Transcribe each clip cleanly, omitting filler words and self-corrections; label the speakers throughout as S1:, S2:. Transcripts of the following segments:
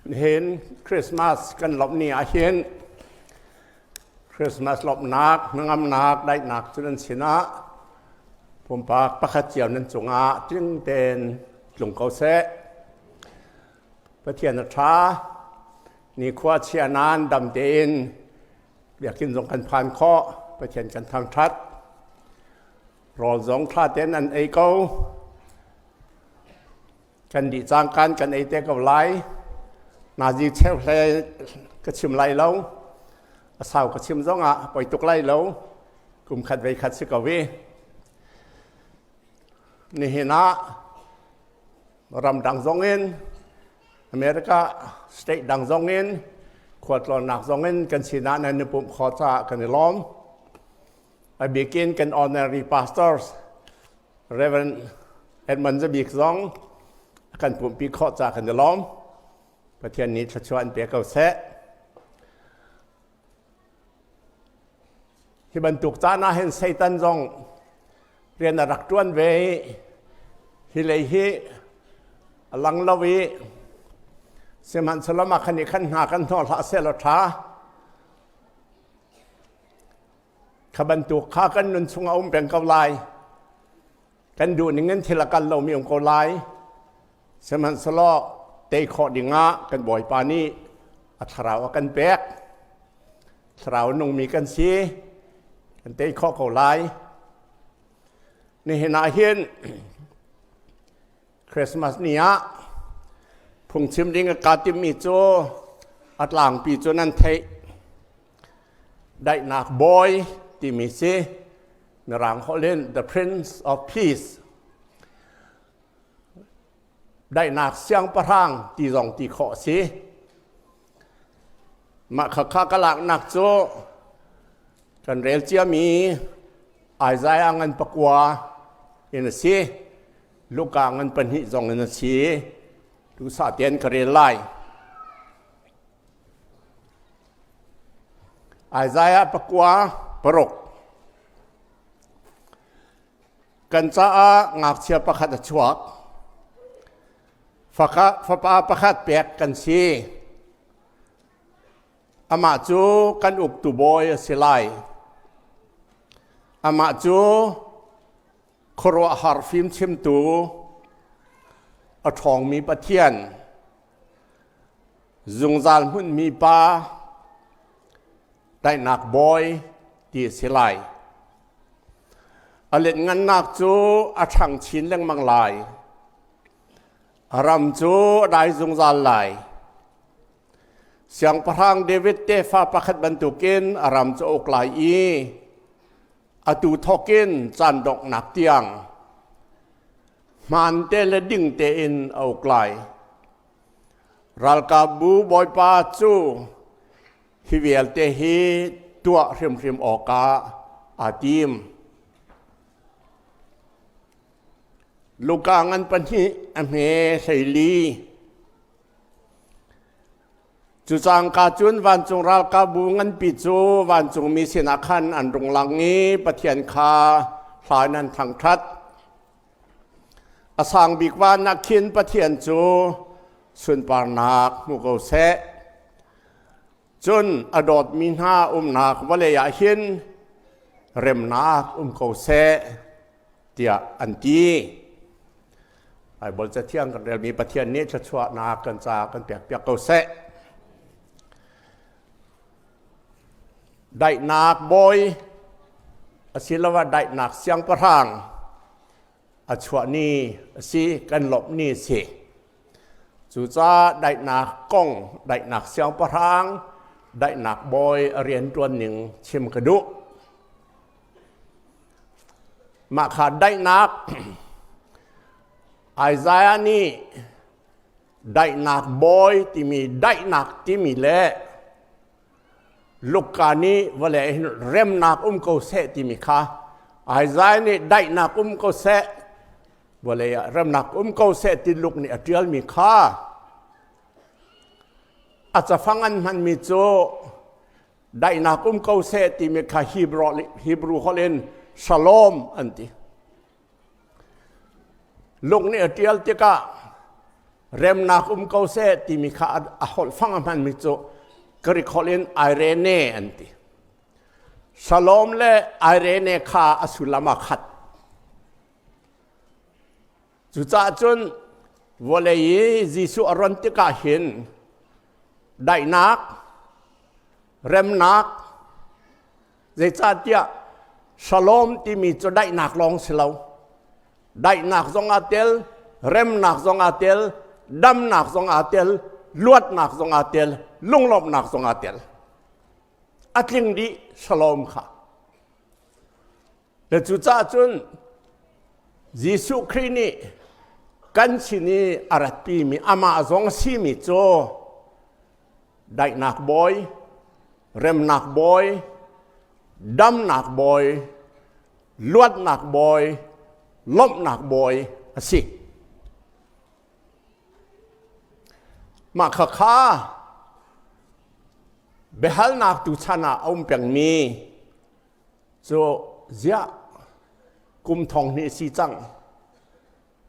S1: Nihin Christmas kan lawmh ni ahhin Christmas lawmhnak, hnangamnak, daihnak cu nan sinah pumpak pakhat cio nan cungah tling tein tlung ko seh. Pathian a ṭha, nikhua chia nain dam tein biakinn zong kan phan khawh, Pathian kan thangṭhat. Rawl zong ṭha tein an ei ko. Kan dih cangkan kan ei te ko lai. Nazi cheu hle ka chim lai lo. A sau ka chim zong ah poi tuk lai lo. Kum khat vei khat si ko i. Nihin ah ramdang zong in America state dang zong in khualtlawnnak zong in kan sinah nan i pumh khawh caah kan i lawm. A bikin kan honorary pastors Reverend Edmund Zabik zong a kan pumhpi khawh ca kan i lawm. Pathian nih thluachuah an pe ko seh. Hi bantuk caan ah hin Satan zong rian a rak ṭuan ve i hi lei hi a lang lo i sihmanhsehlaw mah khan i khan hna kan hnawh hlah seh law ṭha. Kha bantuk kha kan nun chung a um peng ko lai. Kan duh ning in thil a kal lomi um ko lai. Sihmanhsehlaw tei khawh dingah kan Bawipa nih a thlarau a kan pek. Thlarau nungmi kan si. Kan tei khawh ko lai. Nihin ah hin Christmas ni ah phungchim ding a ka timmi cu a tlangpi cu nan theih. Daihnak Bawi timi si Mirang holh in The Prince of Peace. Daihnak siangpahrang ti zong ti khawh a si. Mah khakha ka laknak cu kan rel ciami Isaiah ngan pakua in a si. Luka ngan pahnih zong in a si. Duhsah tein ka rel lai. Isaiah pakua paruk Kan caah ngakchia pakhat a chuak. Fapa pakhat pek kan si. Amah cu kan uktu bawi a si lai. Amah cu khuaruahhar fimchimtu, a ṭhawngmi Pathian, zungzal hmunmi pa, daihnak bawi ti a si lai. A lianhngannak cu a ṭhang chin lengmang lai. A ram cu a dai zungzal lai. Siangpahrang David tefa pakhat bantukin a ram cu a uk lai i atu thawkin caan donghnak tiang hmaan te le ding tein a uk lai. Ralkapbu Bawipa cu hi vialte hi tuah hrimhrim awkah aa tim. Luka ngan pahnih a hme 14. Cu cangka cun vancung ralkapbu nganpi cu vancungmi sinah khan an rung lang i Pathian kha hla in an thangṭhat. A sang bik van ah khin Pathian cu sunparnak hmu ko seh. Cun a dawtmi hna umnak vawlei ah hin remnak um ko seh, tiah an ti. Baibal Cathiang kan relmi Pathian nih thluachuahnak kan ca kan pekpiak ko seh. Daihnak bawi asiloah daihnak siangpahrang a chuah ni a si, kan lawmh ni a si. Cucaah daihnak kong, daihnak siangpahrang, daihnak bawi a rianṭuan ning chim ka duh. Mah kha daihnak Isaiah nih daihnak bawi timi daihnak timi le Luka nih vawlei hin remnak um ko seh timi kha Isaiah nih daihnak um ko seh vawlei ah remnak um ko seh ti Luke nih a ṭialmi kha a cafang an hmanmi cu daihnak um ko seh timi kha Hebrew holh in shalom an ti. Luke nih a ṭial tikah. Remnak um ko seh timi kha a holh fang a hmanmi cu Greek holh in Irene an ti. Shalom le Irene kha a sullam a khat. Cucaah cun vawlei i Jesuh a ron tikah hin daihnak, remnak, zeicahtiah shalom timi cu daihnak lawng si lo. Daihnak zong aa tel, remnak zong aa tel, damnak zong aa tel, luatnak zong aa tel, lunglawmhnak zong aa tel. A tling dih shalom kha. Le cucaah cun Jesuh Khrih nih kan sin i a ratpimi amah zong a simi cu daihnak bawi, remnak bawi, damnak bawi, luatnak bawi, lawmhnak bawi a si. Mah khakha biahalnak tu chan ah a um pengmi Cu ziah kum thong hnih si cang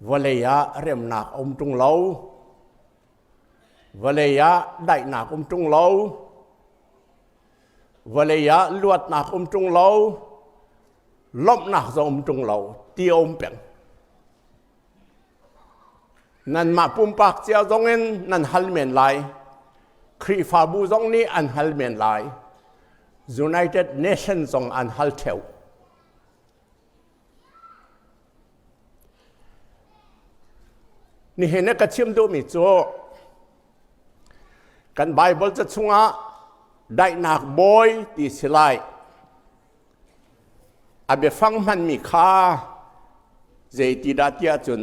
S1: vawlei ah remnak a um ṭung lo vawlei ah daihnak um ṭung lo vawlei ah luatnak um ṭung lo lawmhnak zong um ṭung lo ti a um peng nanmah pumpak cia zong in nan hal men lai Khrihfabu zong nih an hal men lai United Nations zong an hal theo nihin na ka chim duhmi cu kan Bible ca chungah daihnak bawi ti si lai A biafang hmanmi kha zeiti dah tiah cun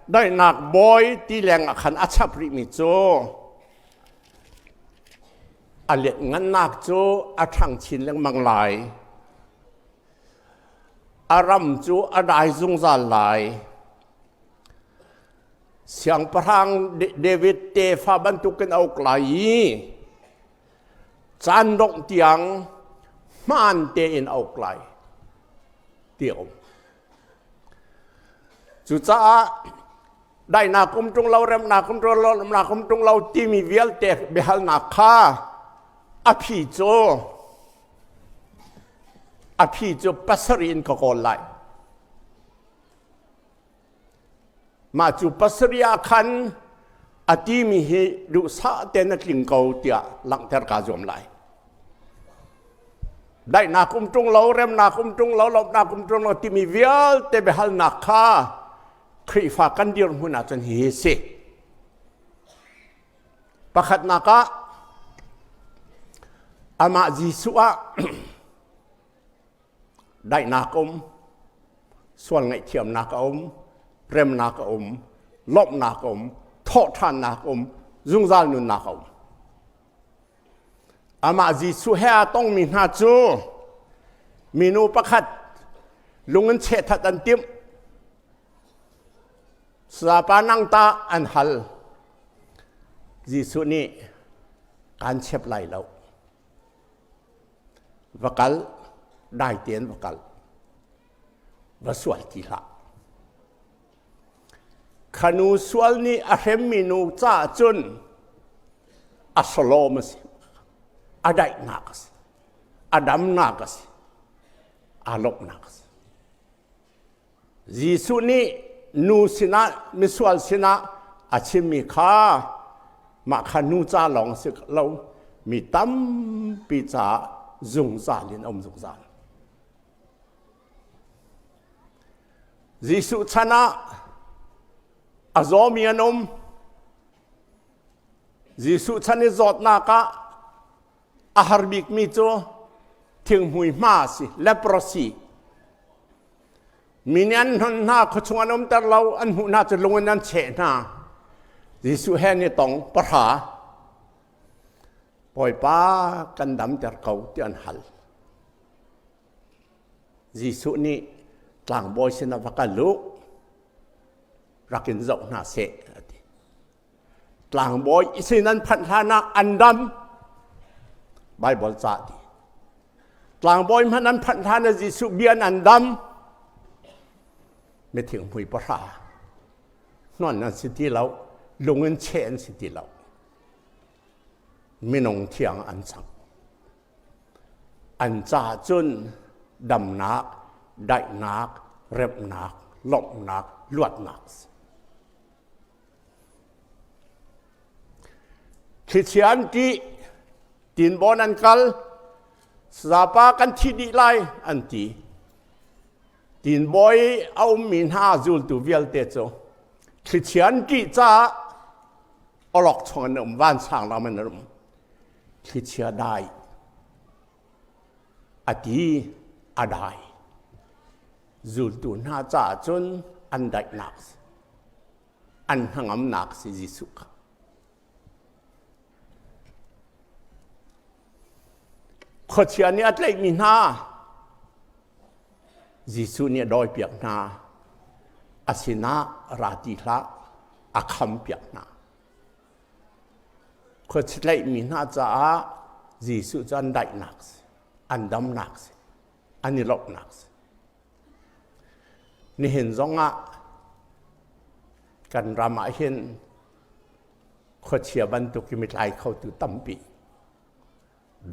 S1: daihnak bawi ti leng ah khan a chap rihmi cu a lianhngannak cu a ṭhang chin lengmang lai. A ram cu a dai zungzal lai. Siangpahrang David tefa bantukin a uk lai i caan dongh tiang hmaan tein a uk lai ti a um. Cucaah daihnak um ṭung lo, remnak um ṭung lo, remnak um ṭung lo timi vialte biahalnak kha a phi cu a phi cu pasarih in ka kawl lai. Mah cu pasarih ah khan a timi hi duhsah tein a tling ko tiah langhter kaa zuam lai. Daihnak um ṭung lo, remnak um ṭung lo, lawmhnak um ṭung lo timi vialte biahalnak kha Khrihfa kan dirhmun ahcun hihi si. Pakhatnak ah amah Jesuh ah daihnak a um, sual ngaihthiamnak a um, remnak a um, lawmhnak a um, thawhṭhannak a um, zungzal nunnak a um. Amah Jesuh he aa tongmi hna cu minu pakhat lung in chehthat an timh. Sapa nang ta an hal. Jesuh nih kaan chep lai lo. Va kal, dai tein va kal. Va sual ti hlah. Khanu sual nih a hremmi nu caah cun a salawm a si, a daihnak a si, a damnak a si, aa lawmhnak a si. Jesuh nih nu sinah misual sinah a chimmi kha mah kha nu ca lawng si lo mi tampi caah zungzal in a um zungzal. Jesuh chan ah a zawmi an um. Jesuh chan i zawtnak ah a har bikmi cu thinghmui hma a si, leprosy. Mi nih an hnon hna, khuachung an umter lo, an hmuh hna cu lung in an cheh hna. Jesuh he an i tong pahra. Bawipa kan damter ko ti an hal. Jesuh nih tlangbawi sinah va kal u, rak in zoh hna seh a ti. Tlangbawi sin an phanh hlan ah an dam. Baibal ca ti. Tlangbawi hmanh an phanh hlan ah Jesuh bia an dam. Mithinghmui pahra hnon an si ti lo, lung in cheh an si ti lo. Minung thiang an cang. An ca cun damnak, daihnak, remnak, lawmhnak, luatnak si. Thlichia an ṭih, tinbawn an kal, sazapa kan thi dih lai an ti. Tinbawi a ummi hna zultu vialte cu thlichia an ṭih caah awlokchong an um, vansang ram an um. Thlichia dai a ti a dai. Zultu hna caah cun an daihnak si. An hnangamnak si Jesuh kha. Khuachia nih a tlaihmi hna Jesuh nih a dawipiak hna. A sinah ra ti hlah, a khampiak hna. Khuachia tlaihmi hna caah Jesuh cu an daihnak si, an damnak si, an i lawmhnak si. Nihin zongah kan ram ah hin khuachia bantuk i mitlai khotu tampi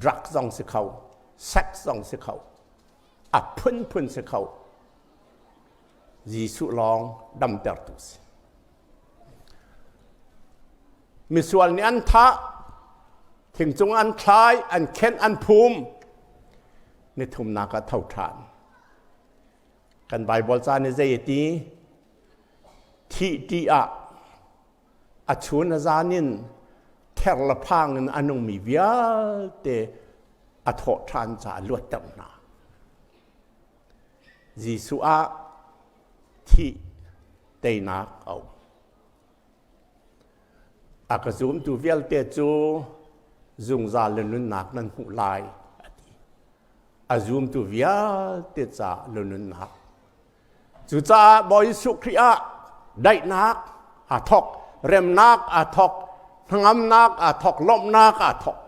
S1: drug zong si kho sex zong si kho a phunphun si kho Jesuh lawng damtertu si misual nih an thah thingcung an thlai an khenh an phum nithumnak ah tho ṭhan kan Bible ca nih zei a ti thih ṭih ah a chun a zan in ther le phang in a nungmi vialte a thawh ṭhan caah luatter hna. Jesuh ah thih teinak a um. A ka zumtu vialte cu zungzal le nunnak nan hmuh lai a ti. A zumtu vialte ca le nunnak Cucaah Bawi Jesuh Khrih ah daihnak aa thawk, remnak aa thawk, hnangamnak aa thawk, lawmhnak aa thawk.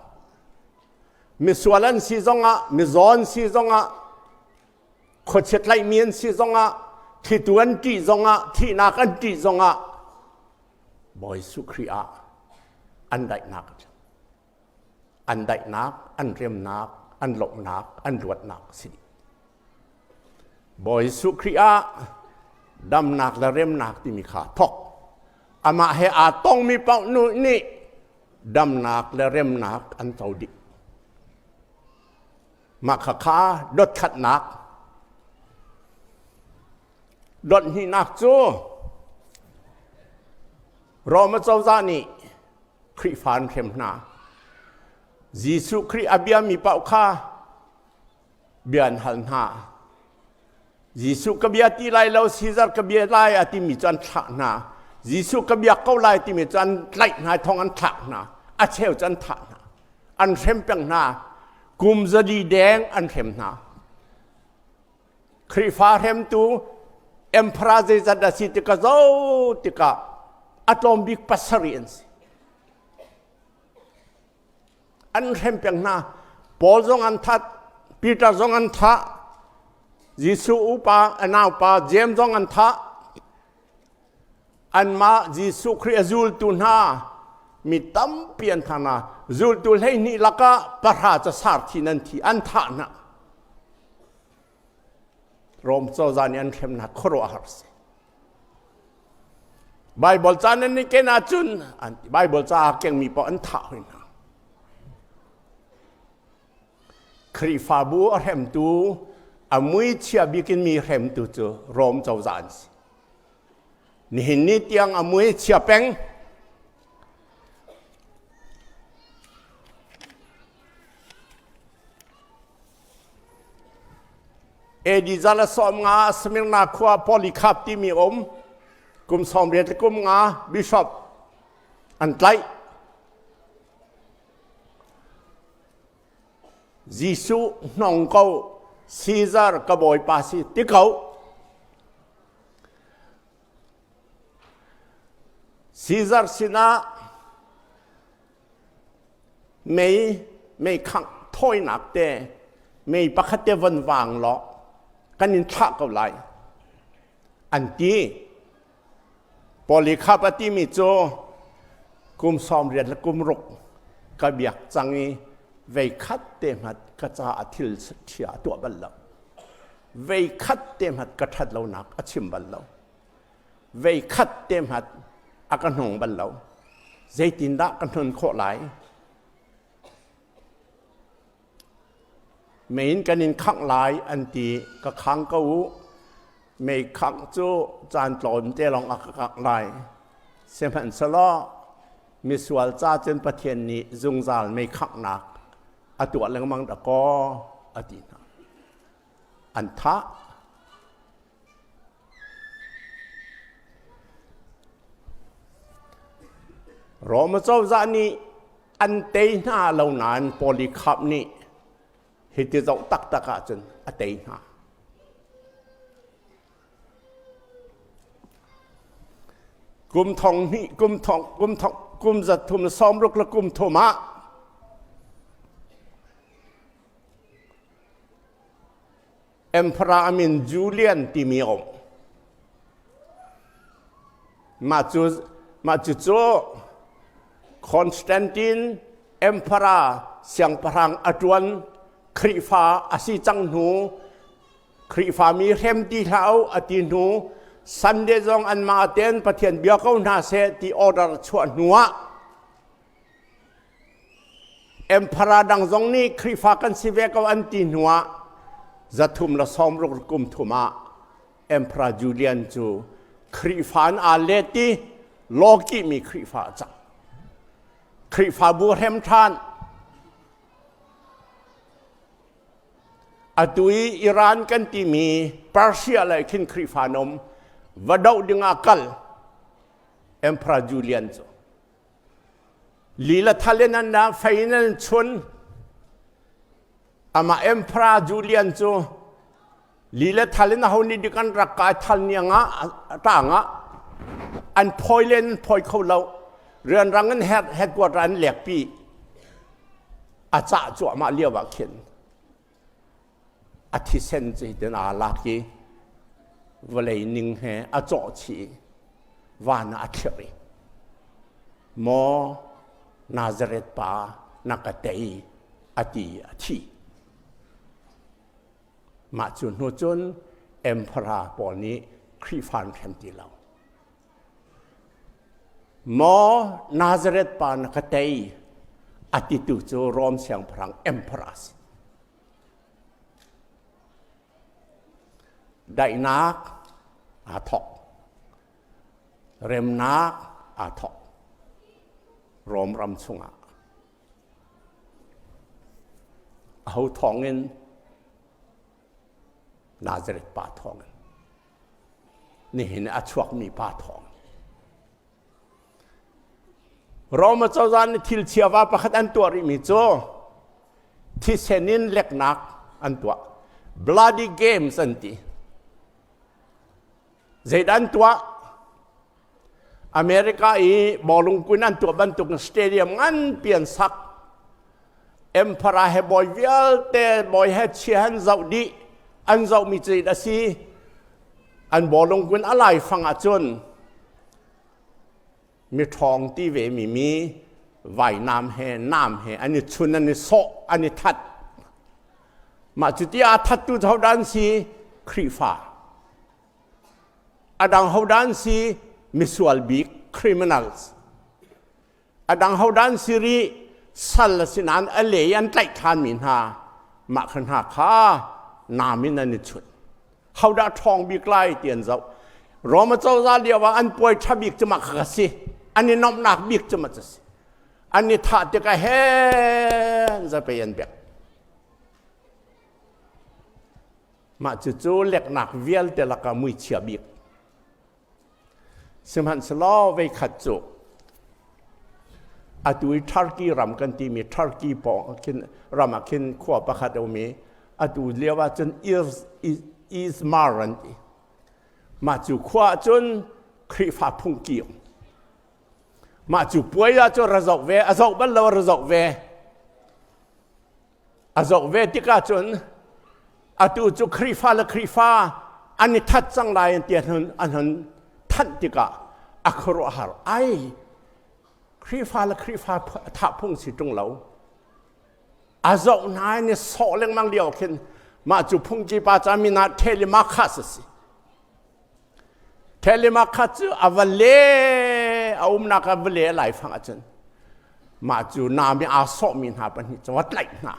S1: Misual an si zongah, mizaw an si zongah, khuachia tlaihmi an si zongah, thlitu an ṭih zongah, thihnak an ṭih zongah, Bawi Jesuh Khrih ah an daihnak an daihnak, an remnak, an lawmhnak, an luatnak a si dih. Bawi Jesuh Khrih ah damnak le remnak timi kha thawk. Amah he aa tongmi paoh nu nih damnak le remnak an co dih. Mah khakha dotkhatnak dot hnihnak cu Roma cozah nih Khrihfa an hrem hna. Jesuh Khrih a biami paoh kha bia an hal hna. Jesuh ka bia ti lai lo, Caesar ka bia lai a timi cu an thlah hna. Jesuh ka biak ko lai timi cu an tlaih hna, thong an thlak hna. A cheu cu an thah hna. An hrem peng hna. Kum zali deng an hrem hna. Khrihfa hremtu emperor zeizat a si tikah zo tikah a tlawm bik pasarih an si. An hrem peng hna. Paul zong an that, Peter zong an thah, Jesuh upa, a naupa James zong an thah. Anmah Jesuh Khrih a zultu hna mi tampi an thah hna. Zultu 12 lakah pahra ca sarthi nan thi an thah hna. Rom cozah nih an hremnak khuaruahhar si. Bible ca nan i ken ahcun an ti. Bible ca aa kengmi paoh an thah hoi hna. Khrihfabu a hremtu, a muichia bikin mi hremtu cu Rom cozah an si. Nihin ni tiang a mui chia peng. AD zala 50 Smyrna khua Polycarp timi um kum 80 le kum nga bishop an tlaih. Jesuh hnong ko Caesar ka bawipa si ti ko. Caesar sinah mei mei khangh thawinak te mei pakhat te von vang law kan in thlah ko lai. An ti. Polycarp a timi cu kum 80 le kum ruk ka biak cang i vei khat te hmat ka caah thil ṭhia a tuah bal lo. Vei khat te hmat ka ṭhat lonak a chim bal lo. Vei khat te hmat a ka hnong bal lo. Zeitindah ka hnon khawh lai? Mei in kan in khangh lai an ti ka khang ko u. Mei khangh cu caan tlawm te lawng a ka kangh lai. Sihmanhsehlaw misual ca cun Pathian nih zungzal mei khanghnak a tuah lengmang dakaw a ti hna. An thah. Rome cozah nih an tei hna lo nain Polycarp nih hiti zoh taktak ahcun a tei hna. Kum thong hnih, kum thong, kum thong, kum zat thum sawm ruk le kum thum ah Emperor min Julian timi a um. Mah cu mah cu cu Constantine Emperor siangpahrang a ṭuan Khrihfa a si cang hnu Khrihfami hrem ti hlah u a ti hnu Sunday zong anmah tein Pathian bia ko hna seh ti order chuah hnu ah Emperor dang zong nih Khrihfa kan si ve ko an ti hnuah 360 kum thum ah Emperor Julian cu Khrihfa in aa let i lawkihmi Khrihfa a cang. Khrihfabu hrem ṭhan. Atu i Iran kan timi Persia lei khin Khrihfa an um. Va doh dingah kal Emperor Julian cu. Lila thal in an dah fei in an chun. Amah Emperor Julian cu lila thal in aho nih dik an rak kai thal niang ah tang ah an phawi len an phawi kho lo. Rianrang in headquarter an lekpi. A cah cuahmah lio ah khin a thisen cu hitin aa lak i vawlei ning he a cawh chih i van ah a thlirh i maw Nazareth pa na ka tei a ti i a thi. Mah cu hnu cun emperor pawl nih Khrihfa an hrem ti lo. Maw Nazareth pa na ka tei a titu cu Rom siangpahrang emperor a si. Daihnak aa thawk. Remnak aa thawk. Rom ram chungah. Aho thawngin Nazareth pa thawngin. Nihin a chuakmi pa thawng. Rome cozah nih thil chiava pakhat an tuah rihmi cu thisen in leknak an tuah. Bloody games an ti. Zeidah an tuah? America i bawlung kun an tuah bantuk stadium nganpi an sak. Emperor he bawi vialte bawi he chia an zoh dih. An zohmi cu a si. An bawlung kun a laifang ahcun miṭhawng ti ve mi mi vainam he nam he an i chun an i sawh an i that mah cu ti aa thattu cu hodah an si Khrihfa a dang hodah an si misual bik criminals A dang hodah an si rih sal a si nain a le i an tlaih ṭhanmi hna mah kha hna kha nam in an i chunh. Hodah ṭhawng bik lai ti an zoh. Rome cozah lio ah an puai ṭha bik cu mah kha si. An i nuamhnak bik cu mah cu si. An i thah tikah hen zapei an bek. Mah cucu leknak vialte lakah muichia bik. Sihmanhsehlaw veikhat cu atu i Turkey ram kan timi Turkey pawng khin ram ah khin khua pakhat a um i atu lio ah cun Izmir an ti. Mah cu khua ah cun Khrihfa phungki um. Mah cu puai ah cun ra zoh ve, a zoh bal lo ra zoh ve. A zoh ve tikah cun atu cu Khrihfa le Khrihfa. an i that cang lai an ti an an hun thanh tikah a khuaruahhar ai Khrihfa le Khrihfa thah phung si ṭung lo a zoh hna in i sawh lengmang lio khin mah cu phungki pa ca min ah Thelimakhas a si Thelimakhas cu a va le a umnak a va le laifang ahcun mah cu nam i aa sawhmi hna pahnih cu a tlaih hna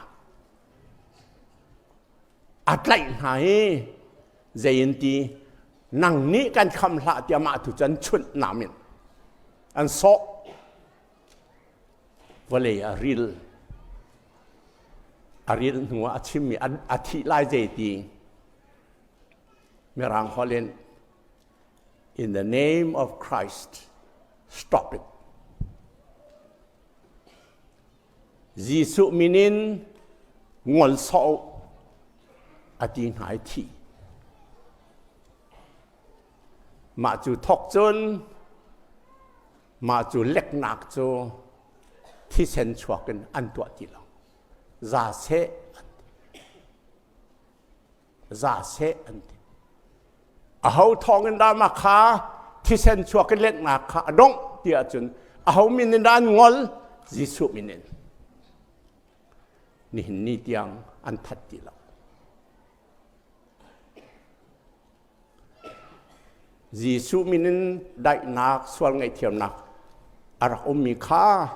S1: a tlaih hna i zei in ti nang nih kan kham hlah tiah mah tu cu an chunh nam in an sawh vawlei a ril a ril hnu ah a chimmi a thih lai zei ti mirang holh in in the name of Christ stop it Jesuh min in ngol sawh a ti hna i thi Mah cu thawk cun mah cu leknak cu thisen chuak in an tuah ti lo. Za seh an ti. Za seh an ti. Aho thawng in dah mah kha thisen chuak in leknak kha a dongh ti ahcun aho min in dah an ngol? Jesuh min in. Nihin ni tiang an that ti lo. Jesuh min in daihnak, sual ngaihthiamnak a rak ummi kha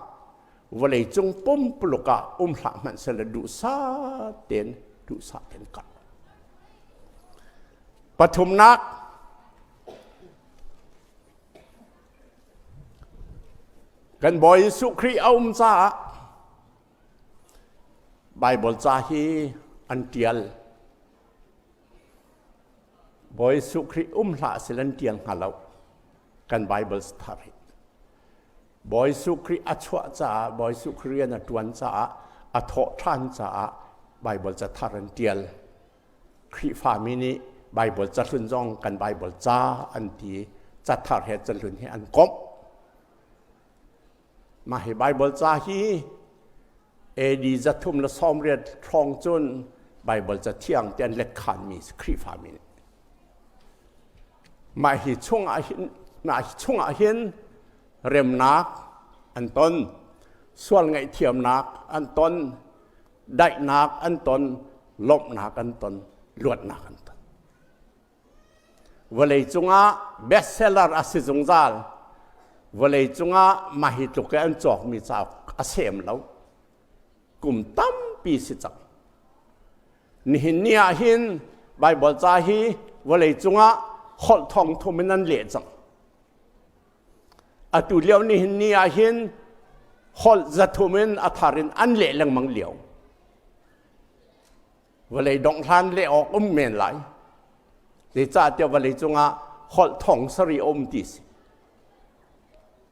S1: vawleicung pumpuluk ah um hlah hmanh seh duhsah tein duhsah tein kal. Pathumnak, kan Bawi Jesuh Khrih a um caah Baibal ca hi an ṭial. Bawi Jesuh Khrih um hlah seh an ṭial hnga lo. Kan Baibal thar hi. Bawi Jesuh Khrih a chuah caah, Bawi Jesuh Khrih rian a ṭuan caah, a thawh ṭhan caah Baibal ca thar an ṭial. Khrihfami nih Baibal cahlun zong kan Baibal ca an ti. Cathar he cahlun he an komh. Mah hi Baibal ca hi AD 390 hrawng cun Baibal ca thiang ti an let khanmi Khrihfami nih. Mah hi chungah hin mah hi chungah hin remnak an ton, sual ngaihthiamnak an ton, daihnak an ton, lawmhnak an ton, luatnak an ton. Vawleicung ah bestseller a si zungzal. Vawleicung ah mah hi tluk i an cawkmi cauk a sem lo. Kum tampi si cang. Nihin ni ah hin Baibal ca hi vawleicung ah holh thong thum in an leh cang. Atu lio nihin ni ah hin holh 300 in a thar in an leh lengmang lio. Vawlei dongh hlan leh awk um men lai. Zeicahtiah vawlei cungah holh 7,000 a um ti si.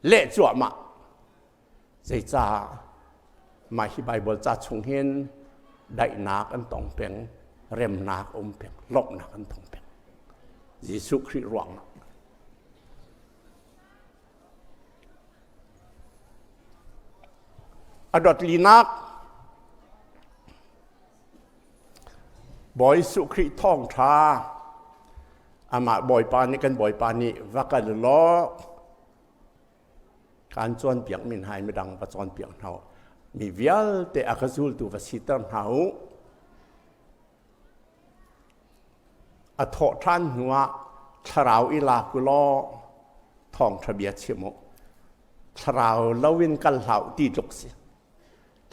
S1: Leh cuahmah. Zeicah mah hi Baibal ca chung hin daihnak an tong peng, remnak a um peng, lawmhnak an tong peng. Jesuh Khrih ruangah. A dot linak Bawi Jesuh Khrih thawngṭha amah Bawipa nih kan Bawipa nih va kal law kaan cawnpiak mi hna i midang va cawnpiak hna u. Mi vialte a ka zultu va siter hna u. A thawh ṭhan hnuah thlarau i lak u law thawngṭha bia chim u. Thlarau loin kal hlah u ti tluk si.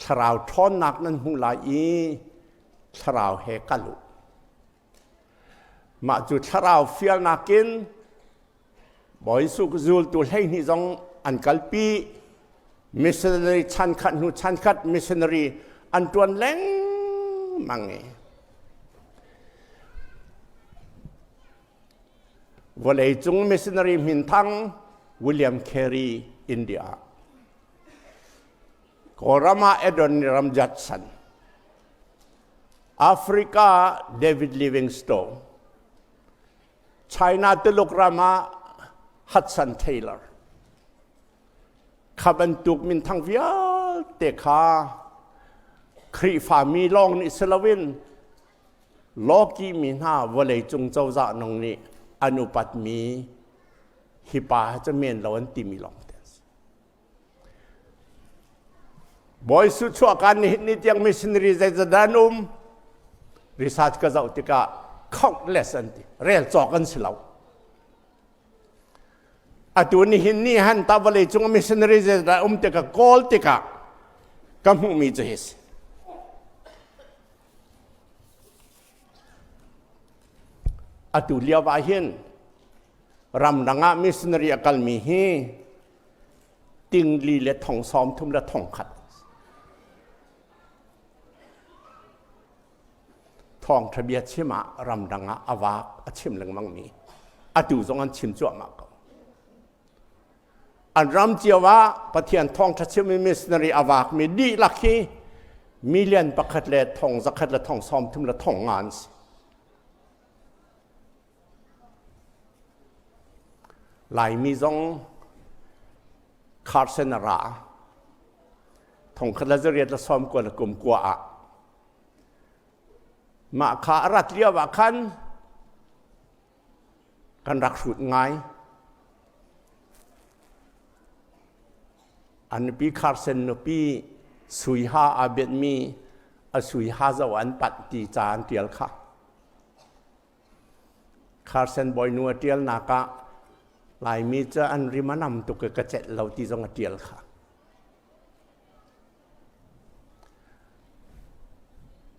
S1: Thlarau ṭhawnnak nan hmuh lai i thlarau he kal u. Mah cu thlarau fialnak in Bawi Jesuh zultu 12 zong an kalpi. Missionary chan khat hnu chan khat missionary an ṭuan lengmang i vawleicung missionary minthang William Carey India Kawlram ah Adoniram Judson Africa David Livingstone China Tuluk ram ah Hudson Taylor Kha bantuk minthang vialte kha Khrihfami lawng nih si loin. Lawki mi hna vawleicung cozah nung nih an upatmi hi pa cu men lo an timi lawng te an si. Bawi Su chuahkan nihin ni tiang missionary zeizat an um research ka zoh tikah countless an ti rel cawk an si lo. Atu nihin ni han ta vawlei cung missionary zeizat um tikah kawl tikah ka hmuhmi cu hi si. Atu lio ah hin ramdang ah missionary a kalmi hi tingli le thong sawm thum le thong khat. Thawngṭha bia chim ah ramdang ah a vak a chim lengmangmi atu zong an chim cuahmah ko. An ram cio ah Pathian thawngṭha chimmi missionary a vakmi dihlak hi million pakhat le thong zakhat le thong sawm thum le thong nga an si. Laimi zong Carson a ra. Thongkhat le zariat le sawm kua le kum kua ah mah kha a rat lio ah khan kan rak hrut ngai. An nupi Carson nupi sui ha aa bianhmi a sui ha zo an panh ti ca an tial kha. Carson bawinu a ṭialnak ah Laimi cu an rim a nam tuk i ka celh lo ti zong a ṭial kha.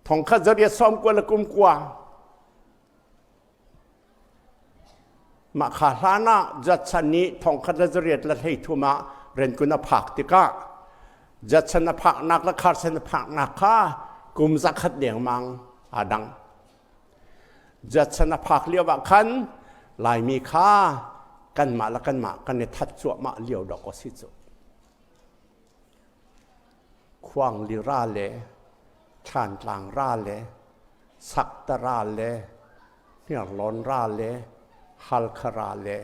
S1: Thongkhat zariat sawm kua le kum kua mah kha hlan ah Judson nih thongkhat le zariat le hleithum ah Renkun a phak tikah Judson a phaknak le Carson a phaknak kha kum zakhat dengmang aa dang. Judson a phak lio ah khan Laimi kha kanmah le kanmah kan i that cuahmah lio dawk a si cu. Khuangli ra le Thlantlang ra le Sakta ra le Hniarlawn ra le Halkha ra le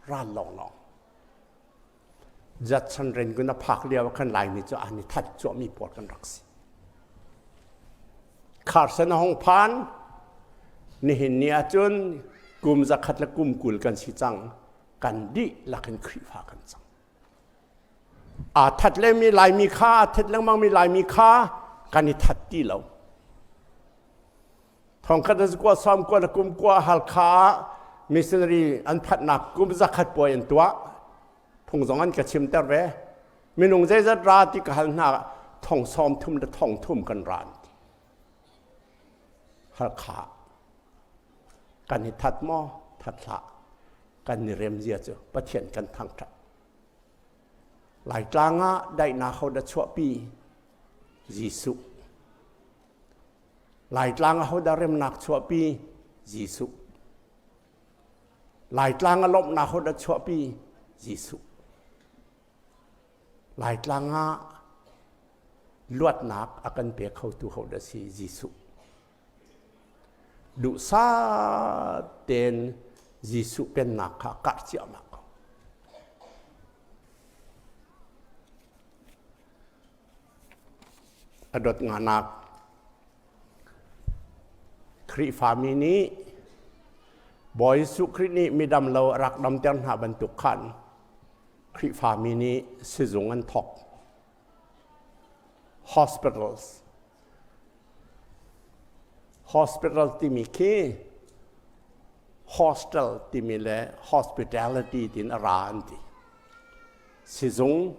S1: ral lawnglawng. Judson Rangoon a phak lio ah khan Laimi cu an i that cuahmi pawl kan rak si. Carson a hung phan nihin ni ahcun kum zakhat le kum 20 kan si cang kan dihlak in Khrihfa kan cang. Aa that lemi Laimi kha aa that lengmangmi Laimi kha kan i that ti lo. Thongkhat le kua sawm kua le kum kua Halkha ah missionary an phatnak kum zakhat puai an tuah. Phung zong an ka chimter ve. Minung zeizat ra ti ka hal hna thong sawm thum le thong thum kan ra. Halkha kan i that maw? That hlah. Kan i rem zia cu Pathian kan thangṭhat. Laitlang ah daihnak ho dah chuahpi? Jesuh. Laitlang ahodah remnak chuahpi? Jesuh. Laitlang a lawmhnak ahodah chuahpi? Jesuh. Laitlang ah luatnak a kan pe khotu hodah si? Jesuh. Duhsah tein Jesuh pennak kha karh ciahmah ko. A dot nganak Khrihfami nih Bawi Jesuh Khrih nih midam lo a rak damter hna bantuk khan Khrihfami nih sizung an thawk. Hospitals Hospital timi khi hostel timi le hospitality tiin a ra an ti. Sizung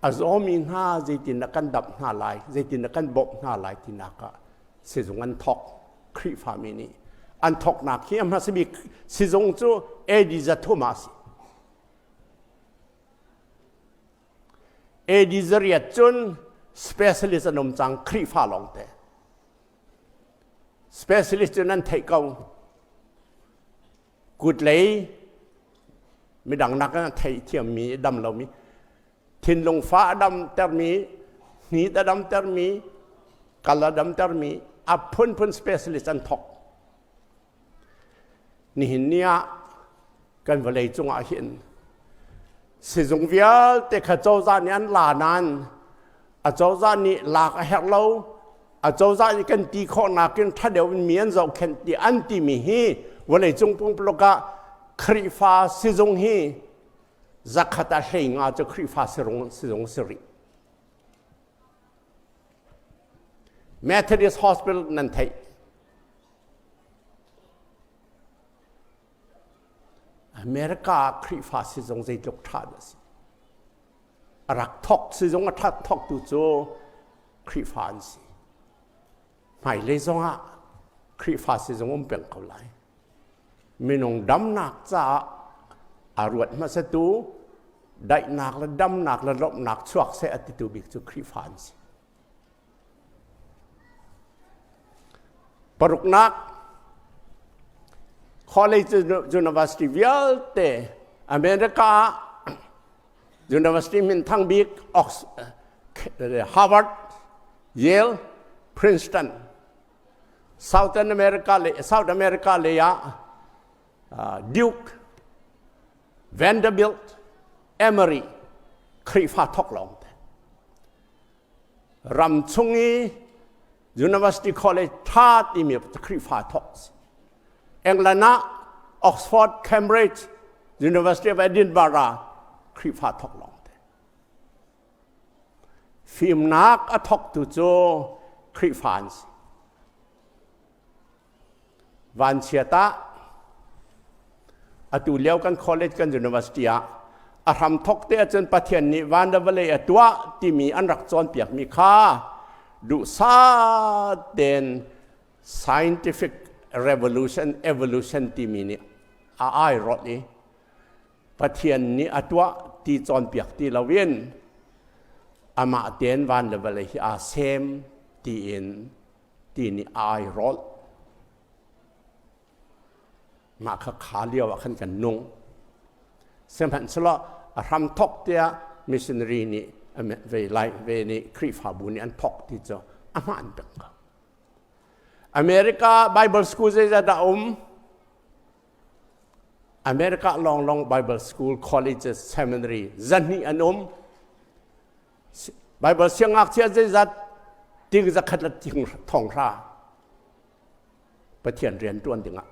S1: a zawmi hna zeitin dah kan damh hna lai, zeitin dah kan bawmh hna lai tinak ah sizung an thawk. Khrihfami nih an thawknak hi a hmasa bik sizung cu AD 300 ah a si. AD 800 cun specialist an um cang Khrihfa lawngte. Specialist cu nan theih ko. Kutlei midang nak an theih thiammi dam lomi thinlung fa a damtermi hnit a damtermi kal a damtermi a phunphun specialist an thawk nihin ni ah kan vawlei cungah hin sizung vialte kha cozah nih an la nain a cozah nih lak a herh lo. Acozah nih kan ti khawh nakin ṭha deuh in mi an zohkhenh ti an timi hi vawleicung pumpak ah Khrihfa sizung hi zakhat ah 15 cu Khrihfa sizung si rih. Methodist Hospital nan theih. America ah Khrihfa sizung zeitluk ṭha dah si. A rak thawk sizung a ṭhat thawktu cu Khrihfa an si. Hmailei zongah Khrihfa sizung um peng ko lai. Minung damnak caah a ruat hmasatu daihnak le damnak le lawmhnak chuak seh a titu bik cu Khrihfa an si. Paruknak, college university vialte America ah university minthang bik Harvard, Yale, Princeton, Southern America le South America lei ah Duke, Vanderbilt, Emory Khrihfa thok lawng te. Ram chung i University College tha timi Khrihfa thok si. England ah Oxford, Cambridge, University of Edinburgh Khrihfa thok lawng te. Fimnak a thoktu cu Khrihfa an si. Vanchiat ah atu lio kan college kan university ah a hramthok te ahcun Pathian nih van le vawlei a tuah timi an rak cawnpiakmi kha duhsah tein scientific revolution evolution timi nih a airawlh i Pathian nih a tuah ti cawnpiak ti loin amah tein van le vawlei hi aa sem tiin ti nih a airawlh. Mah kha kha lio ah khan kan nung. Sihmanhsehlaw a hramthok tiah missionary nih ve lai ve nih Khrihfabu nih an thok ti cu a hmaan peng ko. America Bible School zeizat dah um? America lawnglawng Bible School, colleges, seminary zahnih an um. Bible siangngakchia zeizat ting zakhat le ting thong hra Pathian rian ṭuan dingah.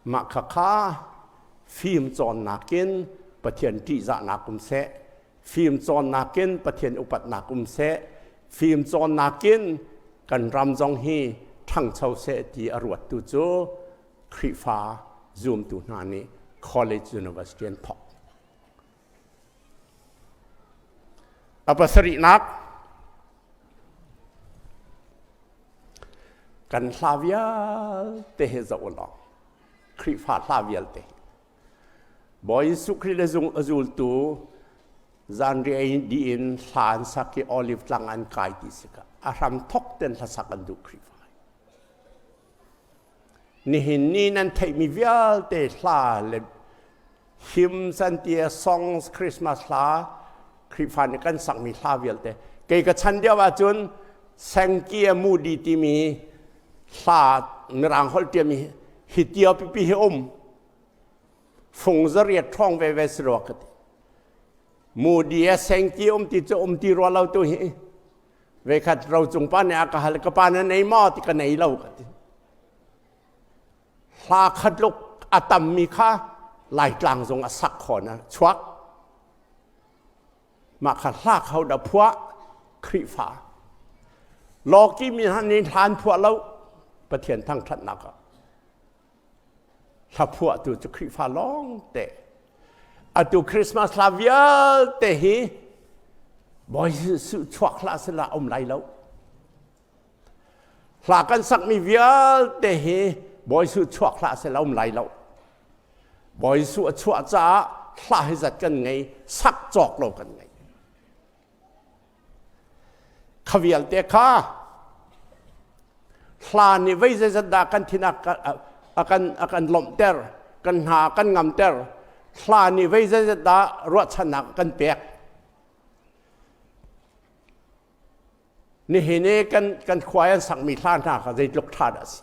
S1: Mah khakha fim cawnnak in Pathian ṭihzahnak um seh, fim cawnnak in Pathian upatnak um seh, fim cawnnak in kan ram zong hi ṭhangcho seh ti a ruattu cu Khrihfa zumtu hna nih college university an thawk. A pasarihnak kan hla vialte hi zoh law Khrihfa hla vialte Bawi Jesuh Khrih le zung a zultu zanriah dih in hla an sak i olive tlang an kai ti si ka a hram thok ten hlasak an duh Khrihfa Nihin ni nan theihmi vialte hla le hymns an ti songs Christmas hla Khrihfa nih kan sakmi hla vialte kei ka chan lio ahcun Sankey Moody timi hla mirang holh tiami hi tio pipi hi um fung zariat ṭhawng veve si rua ka ti Moody a Sankey um ti cu um ti rua lo tu hi Vekhat rocung pa nih a ka hal ka pa na nei maw ti ka nei lo ka ti. Hla khat luk a tammi kha Laitlang zong a sak khon a chuak. Mah kha hla kho da phuah Khrihfa. Lawki mi hna nih hlan phuah lo Pathian thangṭhatnak ah. Hlaphuahtu cu Khrihfa lawng te. Atu Christmas hla vialte hi Bawi Jesuh chuak hlah sila um lai lo. Hla kan sakmi vialte hi Bawi Jesuh chuak hlah sila um lai lo. Bawi Jesuh a chuah caah hla hi zat kan ngei, sak cawk lo kan ngei. Kha vialte kha hla nih vei zeizat dah kan thin a kan a kan lawmhter, kan hna a kan ngamter. Hla nih vei zeizat dah ruahchannak a kan pek. Nihin i kan kan khua an sakmi hla hna kha zeitluk ṭha dah a si.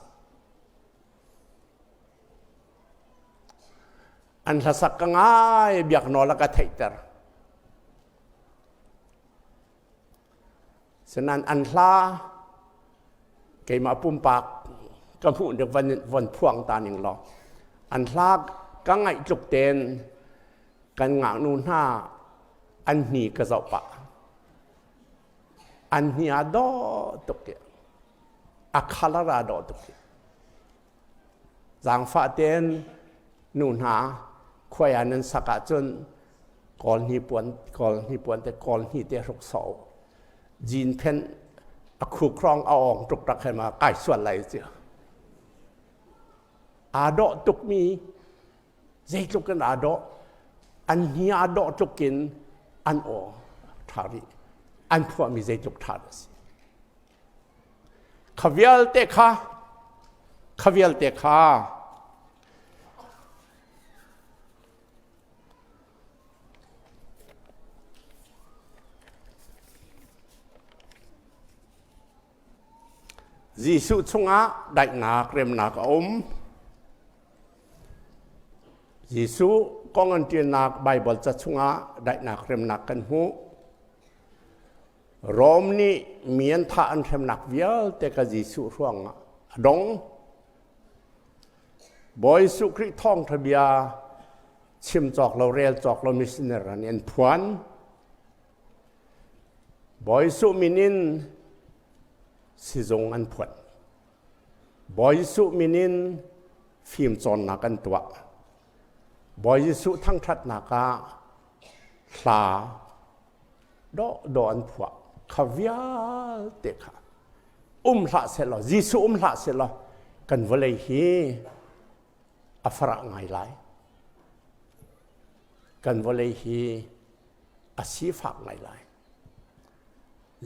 S1: An hlasak ka ngai biak nawl a ka theihter. Sinain an hla keimah pumpak ka hmuh ning van von phuang ta ning law an hla ka ngaih tluk ten kan ngaknu hna an hni ka zoh pah. An hni aa dawh tuk i a color aa dawh tuk i zaangfah tein nu hna khuai ah nan sak ahcun kawl hnipuan kawl hnipuan te kawl hni te hruk sawh jean phen a khukrong a awng tuk rak he ma kai sual lai ci aa dawh tukmi zeitluk in aa dawh an hni aa dawh tluk in an aw ṭha rih an phuahmi zeitluk ṭha a si Kha vialte kha, kha vialte kha Jesuh chungah daihnak remnak a um. Jesuh kong an ṭialnak Baibal ca chungah daihnak remnak kan hmuh. Rom nih mi an thah an hremnak vialte kha Jesuh ruangah a dong. Bawi Jesuh Khrih thawngṭha bia chim cawk lo rel cawk lo missionary an an phuan. Bawi Jesuh min in sizung an phuan. Bawi Jesuh min in fimcawnnak an tuah. Bawi Jesuh thangṭhatnak ah hla dawhdawh an phuah kha vialte kha um hlah sehlaw Jesuh um hlah sehlaw kan vawlei hi a farah ngai lai kan vawlei hi a sifak ngai lai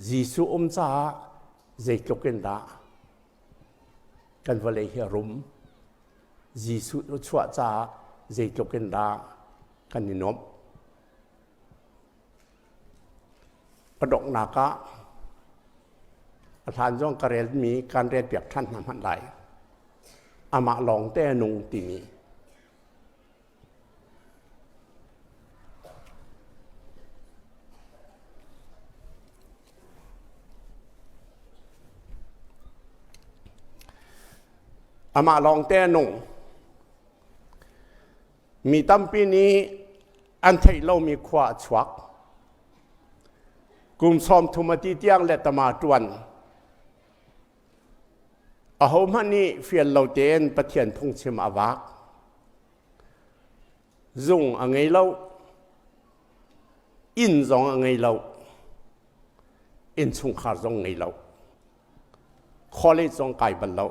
S1: Jesuh um caah zeitluk in dah kan vawlei hi a rum Jesuh chuah caah zeitluk in dah kan i nuamh A donghnak ah a hlan zong ka relmi kan relpiak ṭhan hna hmanh lai. Amah lawng te a nung timi. Amah lawng te a nung. Mi tampi nih an theih lomi khua a chuak. Kum 30 a ti tiang le tama ṭuan. Ahohmanh nih fial lo tein Pathian phungchim a vak. Zung a ngei lo. Inn zong a ngei lo. Innchungkhar zong ngei lo. College zong kai bal lo.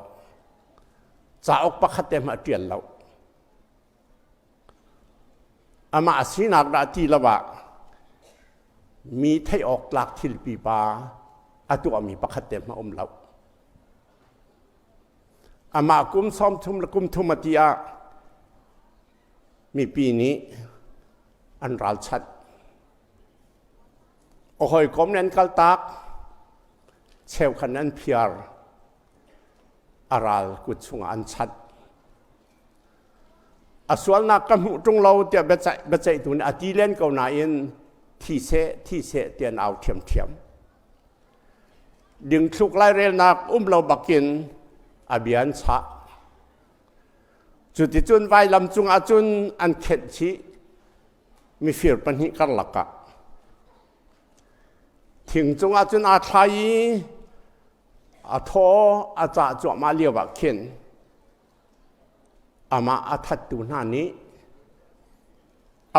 S1: Cauk pakhat te hmanh a ṭial lo. Amah sinak dah ti lo ah mi theih awk tlak thil pipa a tuahmi pakhat te hmanh um lo. Amah kum 30 le kum thum a ti ah mipi nih an ralchanh. A hawikom nih an kaltak, cheukhat an phiar, a ral kut chungah an chanh. A sualnak ka hmuh ṭung lo tiah biaceihtu nih a ti len ko nain thi seh, thi seh ti an au ṭhiamṭhiam. Dingthluk lairelnak um lo bakin a bia an chah. Cuticun vailam cungah cun an khenh chih mifir pahnih karlak ah. Thing cungah cun aa thlai i a thaw a cah cuahmah lio ah khin amah a thattu hna nih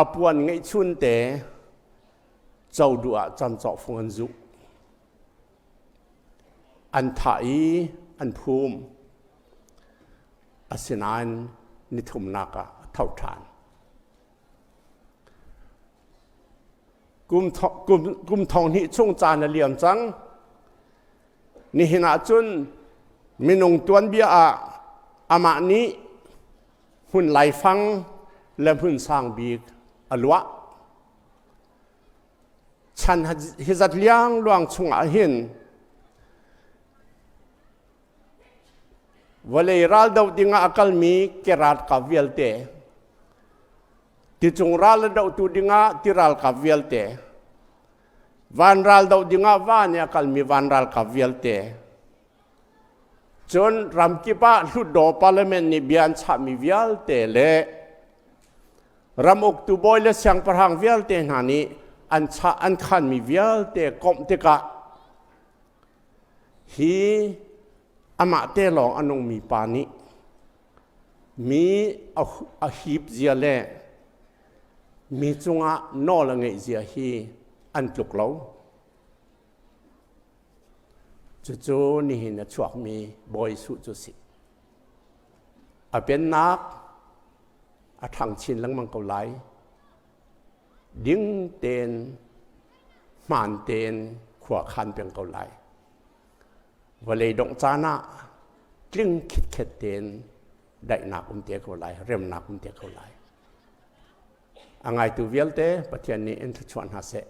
S1: a puan ngeihchun te co duh ah camcawh fung an zuh. An thah i an phum. Asinain nithumnak ah a tho ṭhan. Kum, kum, kum thong hnih chung caan a liam cang. Nihin ah cun minung tuanbia ah amah nih hmun laifang le hmun sang bik a luah. Chan hi zat liangluang chungah hin vawlei raldo dingah a kalmi ke ralkap vialte ticung ral a dohtu dingah ti ralkap vialte. Vanral doh dingah van i a kalmi van ralkap vialte. Cun ramkip ah hlutdaw parliament nih bia an chahmi vialte le ram uktu bawi le siangpahrang vialte hna nih an chah an khanmi vialte komh tikah hi amah te lawng a nungmi pa nih mi a hip zia le mi cungah nawl a ngeih zia hi an tluk lo. Cucu nihin a chuakmi Bawi Jesuh cu si. A pennak a ṭhang chin lengmang ko lai. Ding tein, hmaan tein khua khan peng ko lai. Vawlei dongh caan ah tling khitkhet tein daihnak um te ko lai, remnak um te ko lai. A ngaitu vialte Pathian nih in thluachuah hna seh.